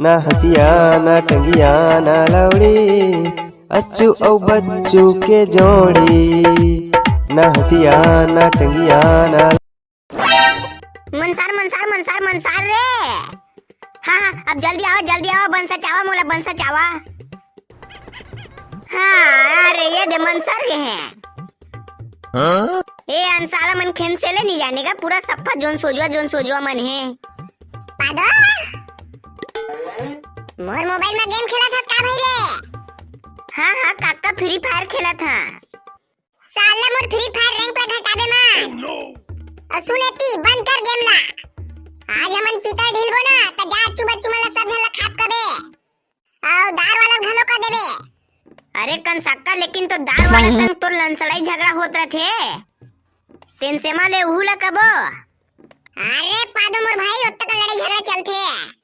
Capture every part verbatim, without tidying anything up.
ना हँसिया, ना टंगिया, ना लौड़ी, अच्छू अउ बच्चू के जोड़ी। ना हँसिया, ना टंगिया, ना मुनसार, मुनसार, मुनसार, मुनसार रे। हाँ, हाँ, अब जल्दी आवा, जल्दी आवा, बंसा चावा, मोला बंसा चावा। हाँ, अरे ये दे मुनसार गे हे। हाँ? ए, अन साला मन खेन से ले नहीं जाने का, पूरा सफा जोन सोजवा, जोन सोजवा मन हे। पादो? मोर मोबाइल में गेम खेलत हस का भाई रे? हाँ, हाँ, काका Free Fire खेलत हा। साला मोर Free Fire rank ला घटाबे मत। अउ सुन एती, बंद कर गेम ला। आज हमन पीतर ढीलबो ना, त जा अच्छू बच्चू मन ला सब झन ला खाप कबे। अउ दार वाला घलो कर देबे। अरे कंसाका, लेकिन तो दार वाला संग तोर लंसड़ाई झगड़ा होत रथे। तेन सेमा ले उहू ला कबो। अरे पादो मोर भाई, ओतका लड़ाई झगड़ा चलथे।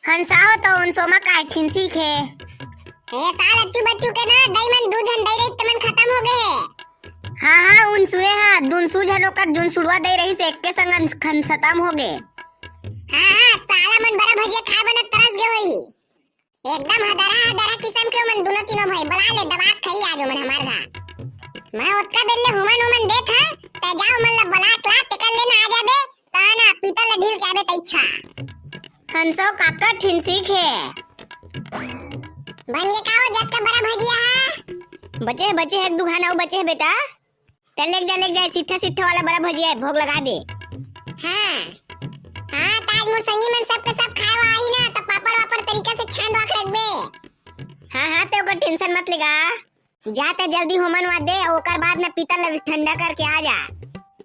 हंसाओ तो उन सोमा का ठिन सीखे। ए साल अच्छू बच्चू के ना दई मन दू झन दई रही, तेमन खत्म हो गए। हाँ, हाँ, उन सुने हा, दुनसू झन ओकर जुन सुड़वा दई रही से एक्के संग खन खत्म हो गए। हाँ, हाँ, साला मन बड़ा भजिया खाए बना तरस गए होई। एकदम हदरा हदरा किस्म के मन दुनो तीनों भाई बला ले दबा के खाई आज मन हमार धा। मैं ओतका बेल ले हुमन हुमन देत हा, ते जाओ मन ला बला के ला, तेकर लेना आ जाबे, ता ना पीतल ले ढील के आबे तैच्छा। हंसो काका ठिन सीखे। बन गे का हो जतका बड़ा भजिया हा? बचे हे, बचे हे, एक दुघान अउ बचे हे बेटा। ते लेग जा, लेग जा, सिट्ठा, सिट्ठा वाला बड़ा भजिया हे, भोग लगा दे। हाँ। हाँ, त आज मोर संगी मन सब के सब खाए वा आई ना, त पापड़ वापड़ तरीका से छान वाक रखबे। हाँ, हाँ, ते ओकर tension मत लेगा। जा ते जल्दी होमन वा दे, ओकर बाद ना पीतल ल ठंडा करके आ जा।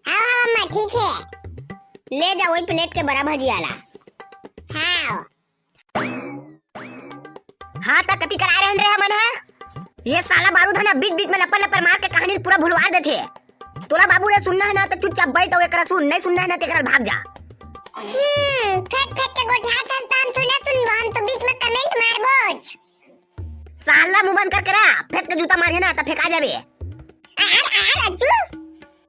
हाँ, हाँ, अम्मा, ठीक है। ले जा वही plate के बड़ा भजिया ला। हाँ। हाँ, त कति कराए रहन रे हमन ह? ये साला बारूद ह ना, बीच-बीच में लपर-लपर मार के कहानी पूरा भुलवा देथे। तोला बाबू रे सुनना है ना, त चुपचाप बैठ अउ एकरा सुन, नहीं सुनना है ना, त एकरा भाग जा। हम्म, फेंक-फेंक के गोठियात हस, त हम सुना सुनबो, हम तो बीच में comment मारबोच। साला मुंह बंद करके रह, फेंक के जूता मारिए ना, त फेंका जाबे। आर, आर, अच्छू,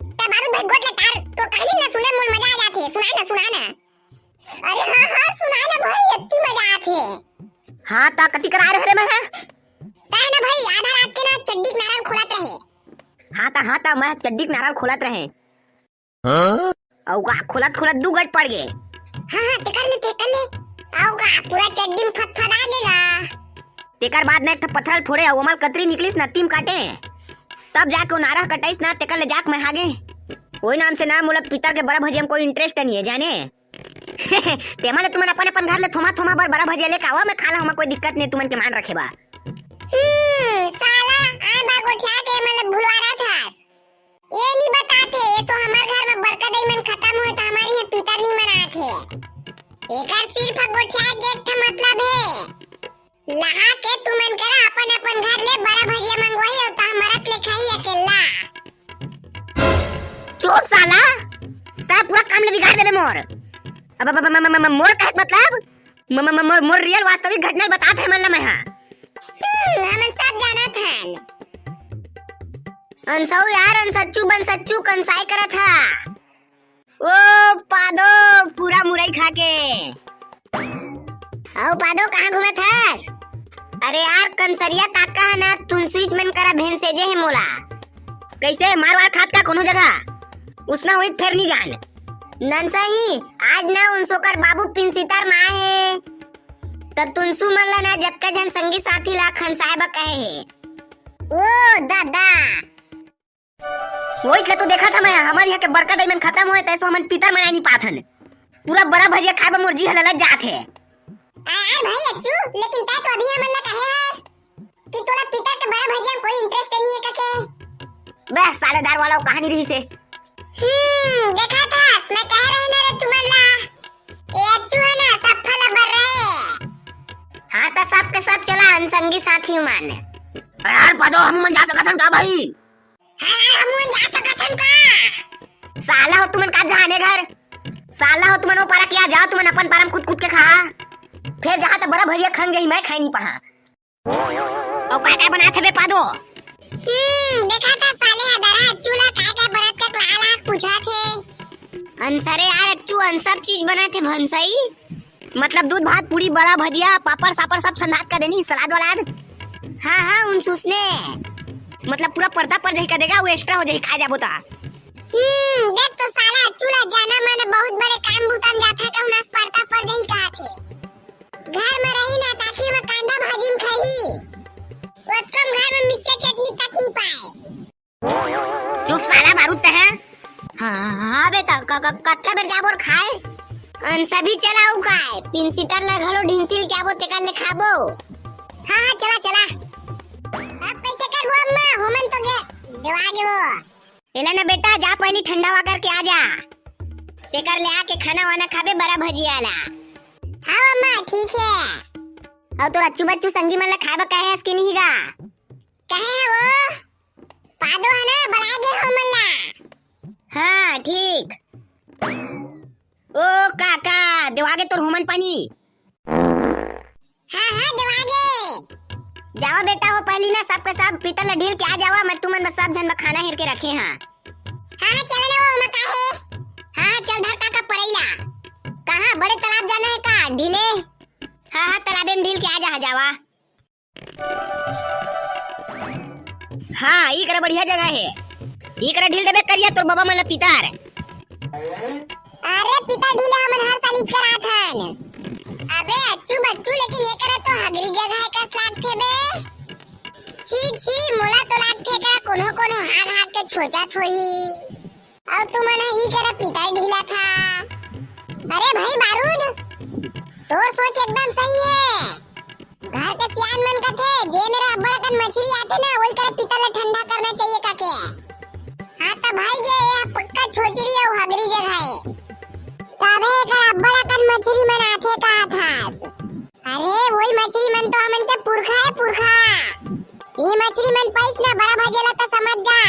ते बारूद भाई गोठ ले तार, तोर कहानी ना सुने, मोर मजा आ जाथे, सुना ना, सुना ना। अरे हाँ, हाँ, सुना ना भाई, अति मजा आथे। हाँ, त कति कराए रहे रे मैं? तैं ना भाई, आधा रात के ना चड्डी के नारा ल खोलत रहे। हाँ त, हाँ त, मैं चड्डी के नारा ल खोलत रहे। हाँ? अउ का, खोलत खोलत दू गट पड़ गे। हाँ, हाँ, तेकर ले, तेकर ले। अउ का, पूरा चड्डी में फतफता गेगा। तेकर बाद ना एक ठो पथरा ल फोड़े अउ ओमा ले कतरी निकलिस ना, तीम काटे। तब जाके वो नारा कटाइस ना, तेकर ले जाके मैं हागे। ओही नाम से ना, मोला पीतर के बड़ा भजिया में कोई interest नहीं है, जाने। तेमा ले तुमन अपन अपन घर ले थोमा थोमा बर बड़ा भजिया लेके आवा, मैं खा ला, ओमा कोई दिक्कत नहीं, तुमन के मान रखे बा। हम्म, साला, आए बा गोठिया के मतलब भुलवा रहा था। ये नहीं बताते, ये तो हमार घर में बड़का दई मन खत्म होए तो हमारी यहाँ पीतर नहीं मनाते। एकर सिर्फ गोठिया के एक ठो मतलब है। लहा के तुमन करा अपन अपन घर ले बड़ा भजिया मंगवाही अउ तह मरत ले खाही अकेला। चुप साला, तै पूरा काम ले बिगाड़ देबे मोर। अब, अब, अब, अब, अब, अब मोर कहे के मतलब, म-, म-, म-, मोर, मोर real वास्तविक घटना ल बतात हे मन ला मैं हा। हम्म, हमन सब जानत हन। अनसऊ यार, अनसच्चू बनसच्चू कंसाई करत हा। ओ पादो, पूरा मुरई खा के। अउ पादो, कहाँ घूमत हस? अरे यार, कंसरिया काका ह ना, तुनसुईच मन करा भेंसेजे हे मोला। कैसे, मार वार खात का कोनो जगह? उसना होई फेर नी जान। ननसही, आज ना उनसोकर बाबू पिंसितर मा हे। त तुनसू मन ला ना, जतका झन संगी साथी ला खनसाए बर कहे हे। ओ दादा, वही तो देखा था मैं, हमारे यहाँ के बड़का दई मन खत्म होए, तैसो हमन पीतर मनाए नहीं पात हन। पूरा बड़ा भजिया खाए बर मोर जी हलला जात हे। अरे भाई अच्छू, लेकिन तै तो अभी हमन ला कहे हस कि तोला पीतर के बड़ा भजिया में कोई interest नहीं है कके। बे, सालेदार वाला वो कहानी रही से। हम्म, देखा था, मैं कह रहे ना रे तुमन ला। ए अच्छू है ना, सब फल बर रहे। हाँ, तो सब के सब चला, अनसंगी साथी मन। अरे यार, पादो, हम मन जा सकत हन का भाई? हाँ यार, हमू मन जा सकत हन का? साला हो तुमन का जाने घर? साला हो तुमन वो पारा किया जाओ, तुमन अपन पारा में कूद कूद के खा। फिर जहाँ तो बड़ा भजिया खंग जाही, मैं खाई नहीं पहा। अउ का का बनात हबे पादो? हम्म, देखा था साले हदरा अच्छू ला का का बनत का लाला पूछा थे। अनसरे यार अच्छू अन सब चीज बनात हे भनसई। मतलब दूध भात, पूड़ी, बड़ा, भजिया, पापड़ सापड़ सब संधात का देनी, सलाद वलाद। हाँ हाँ, उन सुसने। मतलब पूरा परदा पर जाही का देगा, वो एक्स्ट्रा हो जाही, खा जाबो ता। हम्म, देख तो साला, चूल्हा जाना मन बहुत बड़े काम बुता म जाथा, कहूँ नास परदा पर जाही कहा थे। घर में रही ना, ताकि मैं कांदा भाजी में खाही। वो कम घर में मिर्चा चटनी तक नहीं पाए। चुप साला बारूद ते है। हाँ, हाँ, हाँ, बेटा, क-, क-, कतका बेर जाबो रे खाए? अन सभी चलाऊ खाए, पिनसीतर ला घलो ढिंसिल के आबो, तेकर ले खाबो। हाँ, हाँ, चला, चला। अब कैसे करबो अम्मा? होमन तो गे, देवा गे वो। एला ना बेटा, जा पहली ठंडा हवा करके आ जा। तेकर ले आके खाना वाना खाबे, बड़ा भजिया ला। हाँ अम्मा, ठीक है। अउ तोर अच्छू बच्चू संगी मन ला खाए बर कहे हस कि नहीं गा? कहे है वो, पादो है ना, बड़ा गे हो मन ला। हाँ, ठीक। ओ काका, देवा गे तोर होमन पानी। हाँ, हाँ, देवा गे। जावा बेटा, वो पहली ना सबके सब पीतल ला ढील के आ जावा, मैं तुमन बर सब झन बर खाना हेर के रखे हाँ। हाँ, हाँ, चला ना वो, ओमा का हे? हाँ, हाँ, चल धर काका परई ला। कहाँ, बड़े तालाब जाना है का? ढीले? हाँ, हाँ, तालाबे में ढील के आ जा, जावा। हाँ, ई करा बढ़िया जगह हे। ई करा ढील देबे करिया तोर बाबा मन ला पीतर। अरे पीतर ढीले हमन हर साल इच करात हन। अबे अच्छू बच्चू, लेकिन ये करा तो हगरी जगह हे कस लागथे बे। छी छी, मोला तो लागथे करा कोनो कोनो हाथ हाथ के छोचत होही। अउ तुमन ह ई करा पीतर ढीला था। अरे भाई बारूद, तोर सोच एकदम सही है। घर के सियान मन कथे, जे मेरा अब्बड़ अकन मछली आथे ना, वही करे पीतर ला ठंडा करना चाहिए काके। हाँ त भाई गे, ये पक्का छोचरी अउ हगरी जगह है। तबे एकर अब्बड़ अकन मछली मन आथे का थास। अरे, वही मछली मन तो हमन के पुरखा है, पुरखा। ये मछली मन पाइस ना बड़ा भजेला त समझ जा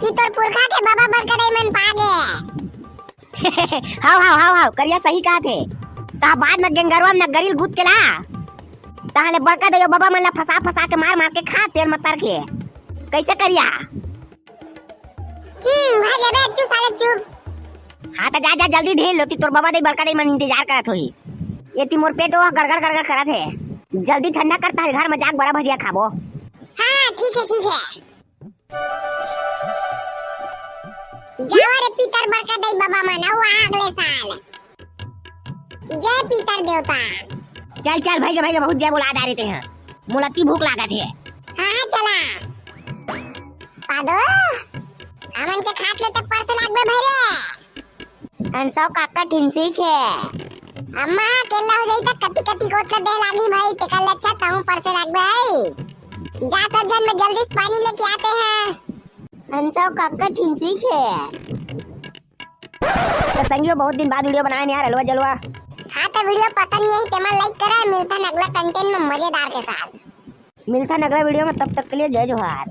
कि तोर पुरखा के बाबा बड़का दाई मन पा गे। हाव, हाव, हाव, हाव, करिया सही कहा थे। ता बाद में गेंगरवा में ना गरिल गूद के ला। ताहले बड़का दाई बाबा मन ला फंसा, फंसा के मार, मार के खा, तेल में तर के। कैसे करिया? हम्म, भाग अबे अच्छू साले चुप। हाँ, त जा, जा, जल्दी ढील लो, ती तोर बाबा दाई, बड़का दाई मन इंतजार करत होही। ये ती मोर पेट ओह गड़गड़, गड़गड़ करत हे। जल्दी ठंडा कर, ताहले घर में जाके बड़ा भजिया खाबो। हाँ, ठीक है, ठीक है। जावा रे पीतर बड़का दाई बाबा मन, अउ आ अगले साल। जय पीतर देवता। चल, चल, भाई गे, भाई गे, बहुत जय बोला डारे ते हैं। मोला ती भूख लागत हे। हाँ, हाँ, चला। पादो, हमन के खात ले तक परसे लागबे भाई रे। हंसो काका ठिन सीखे। अम्मा, केला हो जाई त कति कति गोत के दे लागी भाई, तेकर ले अच्छा तहूँ परसे लागबे है। जा सब जन में जल्दी से पानी लेके आते हैं। हंसो काका ठिन सीखे। तो संगियो, बहुत दिन बाद वीडियो बनाए यार, हलवा जलवा। हाँ, तो वीडियो पसंद नहीं तेमा लाइक करा, मिलथन अगला कंटेंट में मजेदार के साथ। मिलथन अगला वीडियो में, तब तक के लिए जय जोहार।